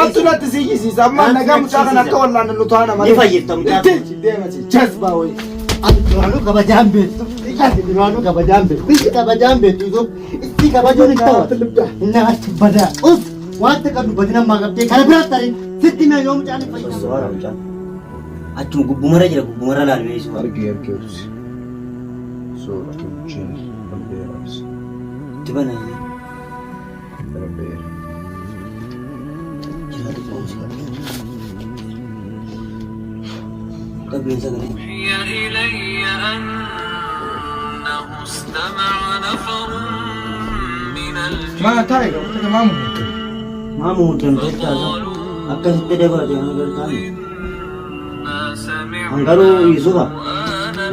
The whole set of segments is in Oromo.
Maaltu natti siyyisiisa? Amma Maaltu nagaa natti mucaa kana akka siyyisiisa? wallaanna nu taana malee. Ni fayyifta mucaa kana. Itti deemasi. Jazbaa wayii. Ati duraanuu kabajaan beektu. Ati duraanuu kabajaan beektu. Biyyi kabajaan beektu Yusuf. Itti kabajuun hin ta'u. Nyaatti badaa. Us wanta qabdu badina ammaa qabdee kana biraas tarii sitti mee yoo mucaan hin fayyadamu. Sosso'aara mucaan. Achuma gubbumarra jira gubbumarra laalmee Yusuf. Argee argee obsi. Suuratul jinni ol beera obsi. Itti bana. Ol beera. Jira xiqqoo obsi. Qabeen sagalee. أوحي إلي أنه استمع نفر من الجن Maa taa'e qabu maa muudde? Maa muuddan beektaa isa? Akkasitti dabaate hanga gartaan. إنا سمعنا Hangaruu Yusufa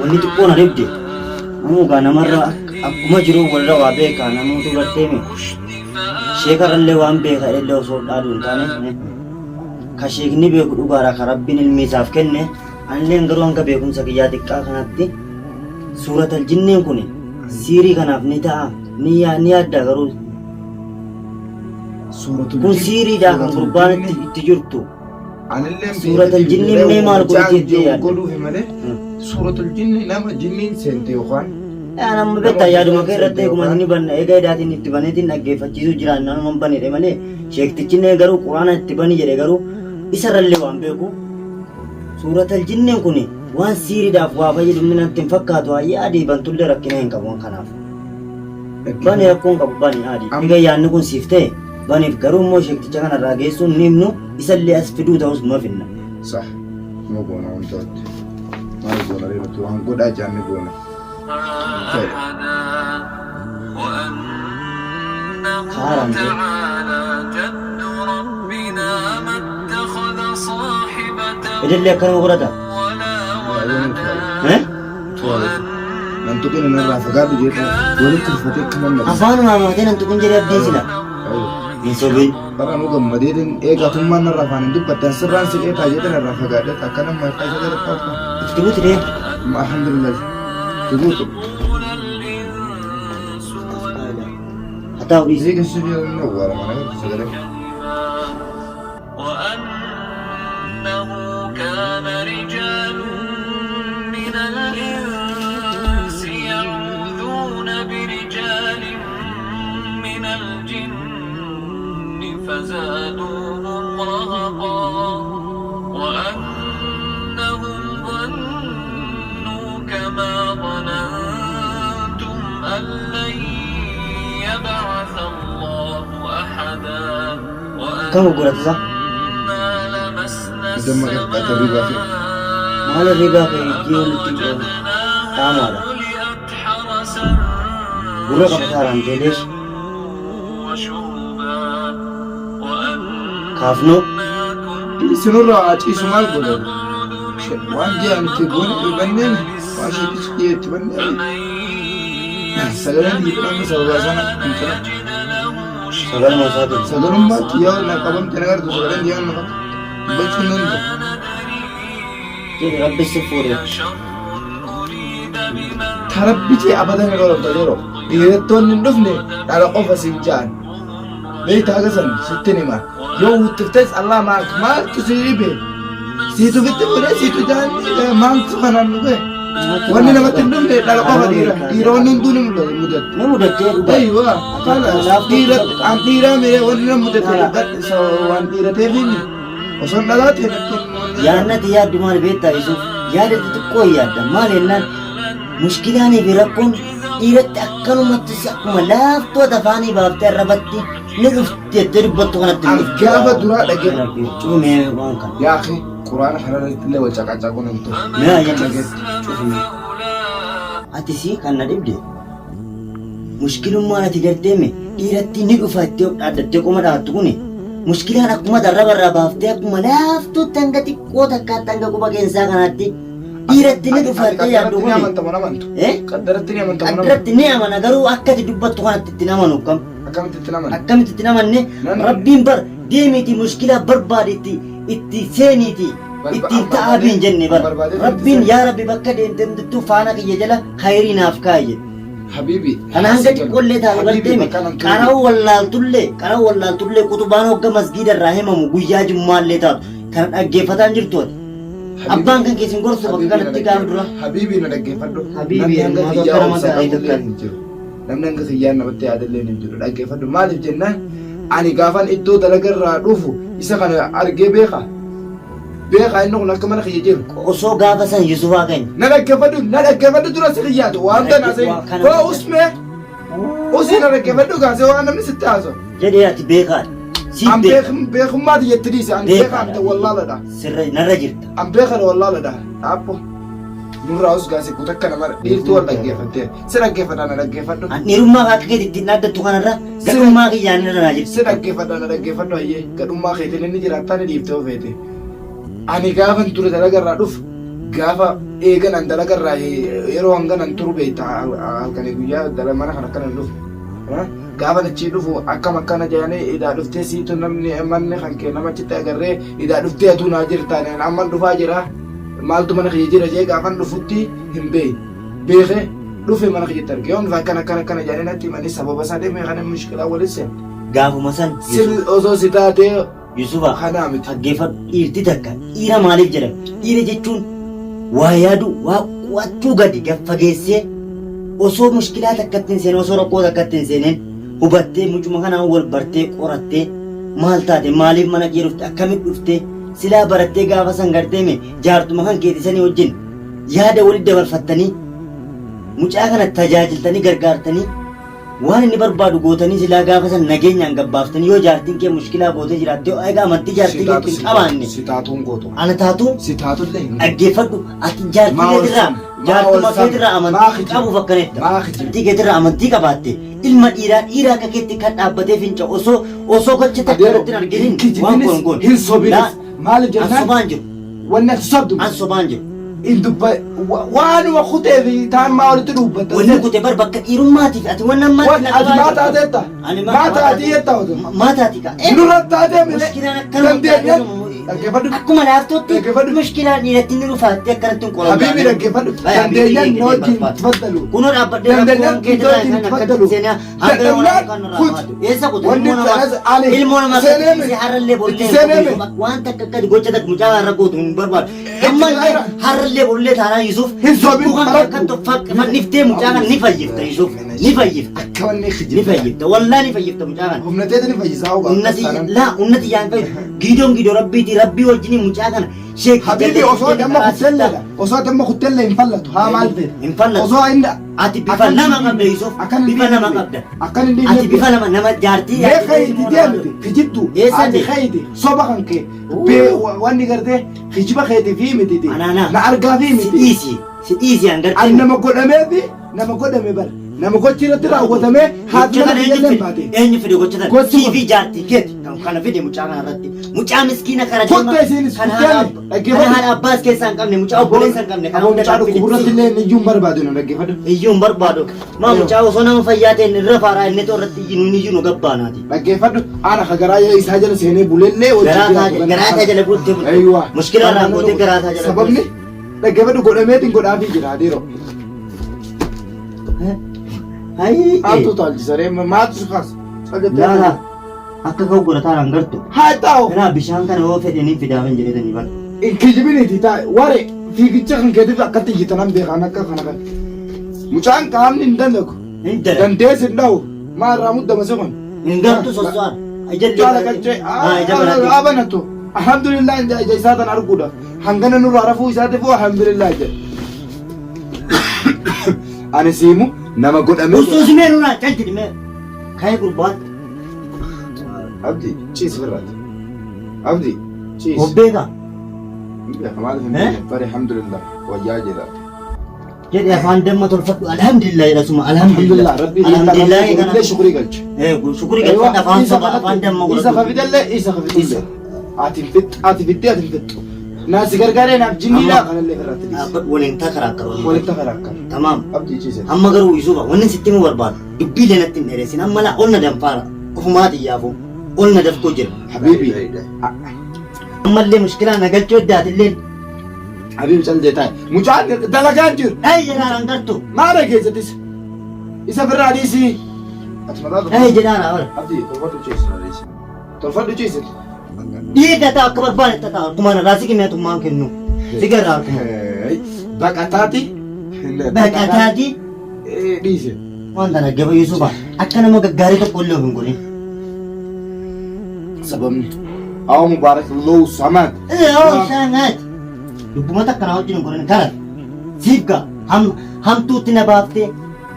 wanni xiqqoo na dhibde. Namuu gaa namarra akkuma jiru walirra waa beeka namoota garteemi. Sheekarrallee waan beeka illee osoo dhaaduu hin taane ka sheekni beeku dhugaadha ka rabbiin ilmi isaaf kenne anilleen garuu hanga beekumsa kiyyaa xiqqaa kanatti suuratal jinneen kun siirii kanaaf ni ta'a ni yaadda garuu Suuratul kun siiriidha kan gurbaan itti jirtu. Anilleen Suuratul jinni mee maal godhu jettee yaadda? Godhuufi malee suuratul jinni nama jinniin seente yookaan Aan amma beektaa yaaduma kee irratti eeguma inni banna eega edaatiin itti baneetiin dhaggeeffachiisuu jiraan nama hin banedhe malee sheektichinne garuu quraana itti bani jedhe garuu isarrallee waan beeku suuratal jinneen kun waan siiriidhaaf waa fayyadu inni natti hin fakkaatu hayyee adii bantullee rakkina hin qabu waan kanaaf. Bani rakkoo hin qabu bani adii. Egaa yaadni kun siif ta'e baniif garuu immoo sheekticha kanarraa geessuun ni himnu isallee as fiduu ta'us ma finna. Sah nu goona wantooti maal goona ree nuti waan godhaa jaanni goona. أحدا وأنه Kaaraan ta'e. تعالى جد ربنا ما اتخذ صاحبة Idillee akkanuma godhata. ولا ولدا Eh? Nan tuqin narraa fagaadhu jedhu walitti uffatee akkuma nama. Afaanuma amanatee nan tuqin jedhee abdiin sila. Hin sobin. Bara nu gammadeetiin eegatummaan narraa afaan hin dubbattan sirraan siqee taa'ee narraa fagaadhe akka nama harka isa gara qabu. Itti buuti dee. Alhamdulillah. Tuguutu. Haa ta'u dhiisi. Isii keessa jiru inni awwaala mana keessa sagalee. وأنه كان رجال من الإنس يعوذون برجال من الجن فزادوهم رهقا وأنهم ظنوا كما ظننتم أن لن يبعث الله أحدا Akkam godhata isaa? وأنا لمسنا Damma qixxaata ribaa fi Maal ribaa kee ijji walitti qabu? فوجدناها Qaamaadha. ملئت حرسا Gurra qabataa raamteelees وشهبا وأنا kaafnoo Isinirraa haa ciisu maal godhan? Waan ji'an itti goone banneen waan sheekichi dhiyee itti banneen sagaleen dhiibbaan sababa sana hin cina. sagaluma isaatiin. Sagalummaa xiyyaa na qabamte na gartu sagaleen xiyyaa na qabamte dubbachuu hin danda'u. Jedhe rabbi si fuudhe. Tarabbichee abadan hin oolfta yeroo dhiirattoonni hin dhufne dhala qofa siin ja'an. Beektaa haga san sittin hima. Yoo wuttiftes Allah maak maaltu si dhibe? Siitu fitti fuudhee siitu jaanni maaltu kanaan dhufe? Wanni namatti hin dhufne dhala qofa dhiira. Dhiira wanni hunduu ni mul'ata mudatte. Ni mudattee dhugaa. Aywa khalas dhiira an dhiiraa mee wanni na mudate waan dhiirateef inni osoo hin dhalaa ta'e natti Yaadnati yaaddu maal beektaa Yusuf? Yaada xixiqqoo yaadda. Maal jennaan mushkilaanii fi rakkoon dhiiratti akkanumatti si akkuma laaftoo afaanii baaftee arrabatti ni dhufti jettee dubbattu kanatti An gaafa duraa dhagee Cufumee waan kana. yaa akhi quraana kana irratti illee wal caqacaquu nan ta'u. Mee ayyaana cufumee. Ati si kan na dhibde mushkilummaan ati garteeme dhiiratti ni dhufa itti dhaaddattee qoma dhaattu kuni mushkilaan akkuma arraba irraa baaftee akkuma laaftuutti hanga xiqqoo takkaatti hanga quba qeensaa kanaatti dhiiratti ni dhufa jettee yaaddu Qaddaratti ni kuni amantamu amantu. Eh? Qaddaratti ni amantamu amantu. qaddaratti ni amana garuu akka ati dubbattu kanatti itti hin amanu kam Akkamitti itti amanu? akkamitti itti hin amanne Nan- rabbiin bar deemiiti mushkilaa barbaaditti itti seeniiti ittiin ta'aa biin jenne bar barbaadee rabbiin itti yaa rabbi bakka deemte hundattuu faana kiyya jala khayrii naaf kaa'i jedhe. Habiibi. Kana hanga xiqqoollee taate Habiibi, barteeme bakka nan ture. qara'uu wallaaltullee qara'uu wallaaltullee kutubaan hogga masgiida irraa himamu guyyaa jummaallee taatu kana dhaggeeffataan jirtu ati. Abbaan kan keessin gorsu bakka Habiibi na kanatti gaafa dura. Habiibi na dhaggeeffadhu. Habiibi, Namni hanga ilmaatu kiyyaa akka nama obsa gaarii qabullee takka. hin jiru. Namni hanga kiyyaa namatti yaadallee hin jiru. Dhaggeeffadhu. Maaliif jennaan ani gaafan iddoo dalagarraa dhufu isa kana argee beeka. Beeka inni kun akka mana kiyya jiru. Osoo gaafa san Yusufaa keenya. Na dhaggeeffadhu na dhaggeeffadhu dura si kiyyaatu waan tana Waa see. kana Koo usmee usii na dhaggeeffadhu kaasee waan namni sitti haasa'u. Jedhee ati beekaadha. Siif An beeka. beekummaa tiyyatti dhiise an beekaa miti wallaaladha. Sirra narra jirta. An beekadha wallaaladha. Dhaabbo. Nurraa us gaase kuta akka nama dhiirtuu wal dhaggeeffattee. Si dhaggeeffadha na dhaggeeffadhu. An dhiirummaa akka keetti ittiin dhaaddattu kanarra gadhummaa kiyyaan irra naa jirti. Si dhaggeeffadha na dhaggeeffadhu hayyee gadhummaa keetiin inni jiraattaa ni dhiiftee ofeete. Ani gaafan ture dalagarraa dhufu gaafa eegan an dalagarraa yeroo hangan an turu beekta halkanii guyyaa dala mana kana akkanan dhufu. Gaafa achii dhufu akkam akkana jedhanii idaa dhuftee siitu namni manni kan kee nama achitti agarree idaa dhuftee atuu naa jirta amman dhufaa jira maaltu mana kiyya jira jee gaafan dhufutti hin beekne. Beekee dhufe mana kiyyatti arge yoom dhufe akkana akkana akkana jedhanii natti himanii sababa isaa deemee kana mushkilaa waliin seene. Gaafuma san Sil osoo si taatee Yusufa kanaa miti. dhaggeeffadhu dhiirti takka dhiira maaliif jedhama? Dhiira jechuun waa yaadu waa qo'achuu gadi gad fageessee osoo mushkilaa takkatti hin seenin osoo rakkoo takkatti hin seenin hubattee mucuma kanaan wal bartee qorattee maal taate maaliif mana kee dhufte akkamitti dhufte silaa barattee gaafa san gartee mee jaartuma kan keetii sanii wajjin yaada walitti dabarfattanii mucaa kana tajaajiltanii gargaartanii waan inni barbaadu gootanii silaa gaafa san nageenyaan gabbaaftanii yoo jaartiin kee mushkilaa gootee jiraatte yoo egaa amantii jaartii keetti hin qabaanne Si taatuun gootu. ana taatu Si taatullee hin gootu. dhaggeeffadhu ati jaartii Maa ol keetirraa san? Maa jaartuma ol san? keetirraa Maa amantii kijiba? qabuuf akkanetta Maa kijiba? amantii keetirraa amantii qabaatte ilma dhiiraa dhiira akka keetti kan dhaabbatee finca osoo osoo gocha takka Adeero, irratti hin arginin hin waan kijibinis, kun goon hin sobinis. Maaliif an jennaan sobaan jiru wanni ati sobdu an sobaan jiru hin dubba waanuma kutee fi taan maa walitti dubbata. Wanni kute bar bakka dhiirummaatiif ati wanna ammaatti Wan na ati qabaa maa jirtu. taateetta? Ani Maa taatii jetta otoo? Maa taatii kaa? Nurra taatee milee Mushkilaan akkanuma dandeenyaan dhaggeeffadhu. Akkuma laaftootti Dhaggeeffadhu. mushkilaan dhiiratti ni dhufaattee akkanatti hin qoramu. Habiibi dhaggeeffadhu. Dandeenyaan na wajjin tafaddalu. Kunoo dhaabbadhee Dandeenyaan rakkoon keetirraa wajjin kan akkatti tafaddalu. seenaa hanga yoona Dadhabnaan kan irraa kut. baatu. Eessa kutu? Wanni Ilmoo namaa kanas ani ilmoo namaa seenee akkatti miti. har'allee bortee Seenee miti. waan takka akkatti gocha takka mucaa irra gootu hin barbaadu. Ammallee har'allee borullee taanaan Yusuf Hin sobin, lubbuu kan baradhu. akka fanniftee mucaa kan ni fayyifta Yusuf ni fayyifta Akka wanni ni kijibta. fayyifta wallaa ni fayyifta mucaa kana. Humna teetiin ni fayyisaa hogaa. Unnati laa unnati yaan fayyidu giidoon giidoo rabbiiti rabbii wajjin mucaa kana sheek Habibi osoo damma kuttelleedha. Osoo damma kuttellee hin fallatu. Haa maal ta'e? Hin fallatu. Osoo inni Ati bifa lama qabda Yusuf. Akkan hin Bifa lama dhiifne. qabda. Akkan hin dhiifne. Ati bifa lama nama jaartii. Mee kayti deemte kijibdu. Eessa Ati deemte? kayti soba kan kee. Bee wanni gartee kijiba keetii fi miti. Anaanaa. Na argaa fi Si miti. dhiisi. Si dhiisi an gartee. Ani nama godhamee fi nama godhame bara. Nama gochi irratti raawwatamee haati Gocha mana kana kiyya eenyu illee fide? baate. Eenyu fide gocha kana? Gochi Sii kun- fi jaartii keeti kan kana fide mucaa kana irratti. Mucaa miskiina kana Kottee isiinis kan kutteemi. haadha Dhaggeeffadhu. kan haadha abbaas keessaa hin qabne mucaa obboleessa hin qabne kana Aboo hunda mucaa kan fide. dhukkuburratti illee iyyuu hin barbaadu na dhaggeeffadhu. Iyyuu hin barbaadu. Maa mucaa osoo nama fayyaa ta'een irra faaraa inni ta'u irratti iyyuu nuyi iyyuu nu gabbaanaati. Dhaggeeffadhu. Ana ka garaa isaa jala seenee bulellee wajjin Garaa jiraatu isaa- garaa isaa jala bulte bulte. Eeywa. Mushkila irraa gootee garaa isaa jala Sababni dhaggeeffadhu godhameetiin godhaafii jira adeero. Hayi. Maaltu taalchisaree maaltu si kaasa? Laala akka ka'u godhataan hangartu. Haa ta'u. Kanaa bishaan kana yoo fedhe ni fidaafin jedhetanii bara. Hin kijibiniiti taa'e ware fiigicha kan keetiif akkatti iyyitan beekan akka kana kan. Mucaan qaamni hin dalagu. Hin dalagu. Dandees hin dha'u. Maa irraa muddama si kun. Hin gartu sosso'an. Ijallee Jaala qaccee. Haa ija baraatti. Abanatu. Alhamdulillah ija isaa tan arguudha. Hangana nurraa rafuu isaatiif alhamdulillah jedhe. Ani siimu nama godhamee. Ustuusi mee nurraa cal jedhi mee. Ka'ee gurbaan. Abdi ciisi firraati. Abdi ciisi. Of beekaa. Maaliif hin Eh? beekne? Bari alhamdulillah wayyaa jedhaati. Jedhi afaan damma tolfadhu alhamdulillah jedha suma alhamdulillah. Alhamdulillah rabbi Alhamdulillah illee shukurii galche. Eh shukuri galfadhu afaan soba afaan damma Isa godhadhu. kafidellee isa kafitullee. Ati hin fixxu ati fiddee ati hin fixxu. Naa si gargaaree naaf jinniidha kanallee irratti dhiisi. Dhaabbadhu waliin takaraakkaru. Walitti takaraakkaru. Tamaam. Abdii ciise. Amma garuu Yusufa wanni sitti himuu barbaadu dubbii illee natti hin dheeressin amma laa ol na danfaara ofumaa xiyyaafuu ol na dafkoo jira. Habiibi. Ammallee mushkilaa na galchuu eddaatilleen. Habiibi cal jee taa'e. Mucaan dalagaan jiru. Dhayi jedhaan hangartu. Maala keessattis. Isa birraa dhiisii. Ati mataa Ee jedhaara bara. Abdii tolfadhu ciisi. Tolfadhu ciisi. Dhiiga ta'a akka barbaade ta'a harkumaan irraa si kennee tummaan kennu. Si garraa harkuma. Baqataati. Baqataati. Dhiise. Waan tana gaba Yusufa akka nama gaggaarii tokko illee of hin godhin. Sababni. Awa Mubaarak low samaat. Ee oo shaanaati. Lubbuma takka naa wajjin hin godhin kana. Siif gaa hamtuutti na baaftee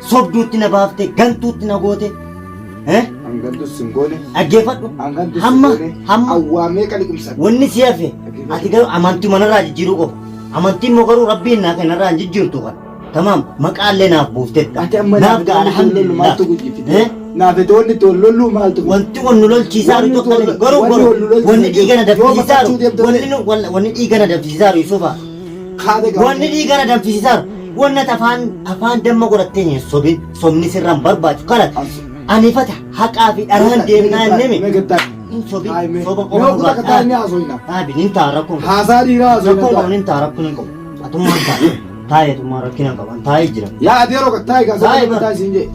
sobduutti na baaftee gantuutti na goote. Eh? Hangantus sin goone. Dhaggeeffadhu. Hangantus sin Hamma goone. hamma Awwaamee qaliqimsan. wanni si hafe ati garuu amantii manarraa jijjiiruu qofa. Amantiin immoo garuu rabbiin naa kennarraa hin jijjiirtu kan. Tamaam maqaallee naaf buuftetta. Ati amma Naaf ga'a alhamdulillah. maaltu gujjifite? Eh? Naaf etoonni itti wal lollu maaltu gujjifite? Wanti wal nu lolchiisaa Wanni jiru tokko wal- garuu wanni garuu wal nu lolchiisa wanni dhiiga na yoo danfisiisaa baqachuu jiru deemte wanni nu- wanni dhiiga na danfisiisaa jiru Yusufa. Kaate gaafate. Wanni dhiiga na danfisiisaa jiru wanni ati afaan afaan damma godhattee hin sobin sobni sirra hin barbaachisu kana ani fata haqaa fi dharaan deemnaa hin nemi hin sobin soba qofa Yoo kutaa kataa inni haasofna. Dhaabi nin ta'a rakkoon qabu. Haasaa dhiiraa haasofna. Rakkoon qabu nin ta'a rakkoon hin qabu. Atummaan ta'a. Taa'ee atummaan rakkina hin qabu. An taa'ee jira. Yaa ati yeroo taa'e gaa Taa'e soba bara. taa'e siin jee.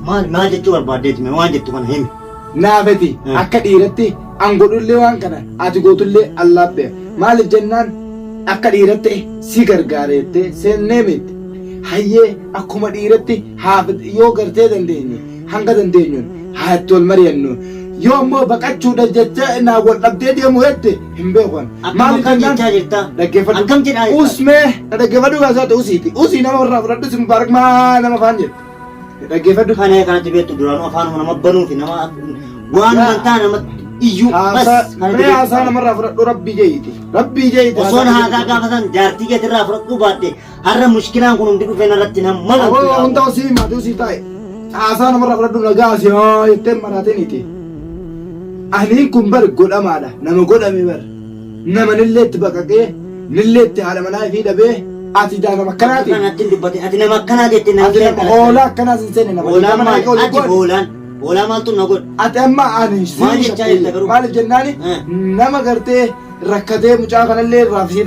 Maal maal jechuu barbaaddeeti mee waan jettu kana himi. Naafeti akka dhiiratti an godhullee waan kana ati gootullee allaabbe. Maaliif jennaan akka dhiiratti si gargaareettee seennee miti. Hayyee akkuma dhiiratti haa yoo gartee dandeenye hanga dandeenyuun haa itti wal mari'annu. Yoo ammoo baqachuudha jecha naa wal dhabdee deemu jette hin beeku ani. Akkam Maaliif akkam jennaan jechaa jirta? dhaggeeffadhu. Akkam jedhaa jirta? Usmee na dhaggeeffadhu kaasaate usiiti. Usii nama irraa fudhadhu si mubaarak maa nama afaan jette. Dhaggeeffadhu. Kana kanatti beektu duraanuu afaanuma nama banuu fi nama waan Yaa. wantaa nama iyyuu bas Haasaa mee haasaa namarraa fudhadhu rabbii jeeti. Rabbii jeeti. Osoon haasaa gaafa san jaartii keetirraa fudhadhuu baadhe har'a mushkilaan kun hundi dhufee narratti nama Aboo hunda osii himaate osii taa'e. Haasaa namarraa fudhadhu nagaa asii haa jettee maraateeniiti. Aniin kun bar godhamaadha. Nama godhame bar. Nama nillee itti baqaqee nillee itti haadha manaa ifii dhabee ati daa nama akkanaati. Kanatti hin dubbatin ati nama akkanaa jettee nama Ati nama hoolaa akkanaas hin seenne nama. Hoolaan Nama maal nagaa olii ati godhe. hoolaan hoolaa maaltu na godhe Ati amma ani Maal jechaa jirta garuu? Maaliif jennaani Eh. nama gartee rakkatee mucaa kanallee irraa fi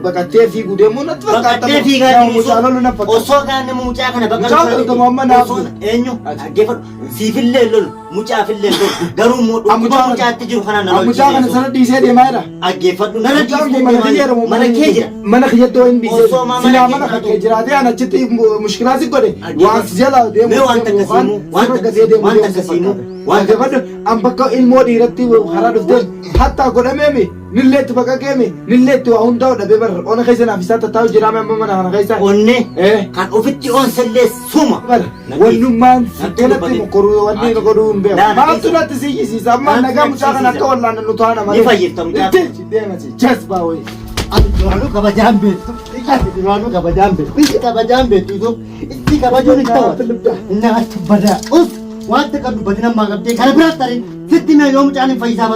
baqattee fiiguu deemuu natti fakkaata. Baqattee fiigaa Nama jiru mucaa lolu natti fakkaata. osoo kaan nama mucaa kana Mucaa baqatu loltu amma naaf osoo eenyu dhaggeeffadhu siifillee hin lolu mucaafillee hin lolu garuu immoo dhukkuba Mucaa- mucaatti jiru kana na Mucaa kana lolchiisa sana dhiisee deemaa jira. dhaggeeffadhu nana Mucaan dhiistee kun mana kiyya deemaa jedhamu mana kee jira Mana kiyyatti waan dhiisee Osoo maa mana silaa kee mana jiraatu. kee jiraatee an achitti mushkilaa si godhe waan si jala deemu Mee waan takka siimuu, waan sirra takka- gasee deemu waan deemu takka si siimuu, fakkaata. waan takka- Dhaggeeffadhu an bakka ilmoo dhiiratti karaa dhufteen hattaa godhameemi nillee itti baqaqeemi nillee itti waa hundaa dhabee bar ona keessa naaf isaa tattaa'u jiraame amma mana kana keessa. Onnee Eh. kan ofitti onsellee suma. Bar wannummaan Natti kanatti dubbatin. mokkoruu wanni Ati. godhuu hin beeku. Laa, na Maaltu keessa. natti siyyisiisa amma Maaltu nagaa natti mucaa kana akka siyyisiisa? wallaannan nu taana malee. Ni fayyifta mucaa kana. Itti deemasi jazbaa wayii. Ati duraanuu kabajaan beektu. Ati duraanuu kabajaan beektu. Biyyi kabajaan beektu Yusuf. Itti kabajuun hin ta'u. Nyaata badaa. Us wanta qabdu badina ammaa qabdee kana biraatti tarii sitti mee yoo mucaan hin fayyisaa barbaadu.